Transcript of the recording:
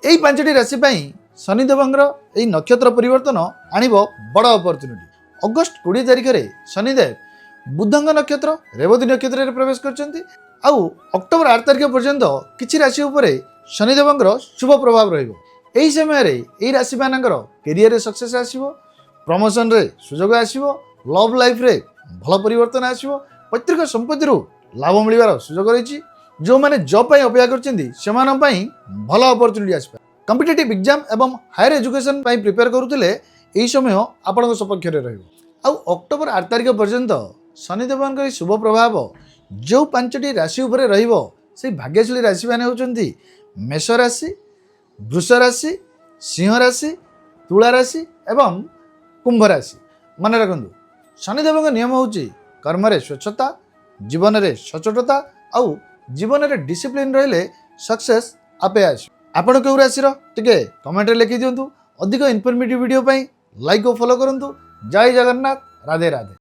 ଏଇ ପାଞ୍ଚଟି ରାଶି ପାଇଁ ଶନିଦେବଙ୍କର ଏଇ ନକ୍ଷତ୍ର ପରିବର୍ତ୍ତନ ଆଣିବ ବଡ଼ ଅପରଚ୍ୟୁନିଟି। ଅଗଷ୍ଟ 20 ତାରିଖରେ ଶନିଦେବ ବୁଧଙ୍କ ନକ୍ଷତ୍ର ରେବତୀ ନକ୍ଷତ୍ରରେ ପ୍ରବେଶ କରିଛନ୍ତି। ଆଉ ଅକ୍ଟୋବର 8 ତାରିଖ ପର୍ଯ୍ୟନ୍ତ କିଛି ରାଶି ଉପରେ ଶନିଦେବଙ୍କର ଶୁଭ ପ୍ରଭାବ ରହିବ। ଏହି ସମୟରେ ଏହି ରାଶିମାନଙ୍କର କେରିୟରରେ ସକ୍ସେସ୍ ଆସିବ, ପ୍ରମୋସନରେ ସୁଯୋଗ ଆସିବ, ଲଭ୍ ଲାଇଫରେ ଭଲ ପରିବର୍ତ୍ତନ ଆସିବ, ପୈତୃକ ସମ୍ପତ୍ତିରୁ ଲାଭ ମିଳିବାର ସୁଯୋଗ ରହିଛି। ଯେଉଁମାନେ ଜବ୍ ପାଇଁ ଅପେକ୍ଷା କରିଛନ୍ତି, ସେମାନଙ୍କ ପାଇଁ ଭଲ ଅପରଚ୍ୟୁନିଟି ଆସିପାରେ। କମ୍ପିଟେଟିଭ୍ ଏକ୍ଜାମ୍ ଏବଂ ହାୟର ଏଜୁକେସନ୍ ପାଇଁ ପ୍ରିପେୟାର କରୁଥିଲେ, ଏହି ସମୟ ଆପଣଙ୍କ ସପକ୍ଷରେ ରହିବ। ଆଉ ଅକ୍ଟୋବର 8 ତାରିଖ ପର୍ଯ୍ୟନ୍ତ ଶନିଦେବଙ୍କର ଏହି ଶୁଭ ପ୍ରଭାବ ଯେଉଁ ପାଞ୍ଚଟି ରାଶି ଉପରେ ରହିବ, ସେଇ ଭାଗ୍ୟଶାଳୀ ରାଶିମାନେ ହେଉଛନ୍ତି ମେଷ ରାଶି, ବୃଷ ରାଶି, ସିଂହ ରାଶି, ତୁଳା ରାଶି ଏବଂ କୁମ୍ଭ ରାଶି। ମନେ ରଖନ୍ତୁ, ଶନିଦେବଙ୍କ ନିୟମ ହେଉଛି କର୍ମରେ ସ୍ୱଚ୍ଛତା, ଜୀବନରେ ସଚ୍ଚୋଟତା ଆଉ ଜୀବନରେ ଡିସିପ୍ଲିନ୍ ରହିଲେ ସକ୍ସେସ୍ ଆପେ ଆସିବ। ଆପଣ କେଉଁ ରାଶିର, ଟିକେ କମେଣ୍ଟରେ ଲେଖିଦିଅନ୍ତୁ। ଅଧିକ ଇନଫର୍ମେଟିଭ୍ ଭିଡ଼ିଓ ପାଇଁ ଲାଇକ୍ ଓ ଫଲୋ କରନ୍ତୁ। ଜୟ ଜଗନ୍ନାଥ, ରାଧେ ରାଧେ।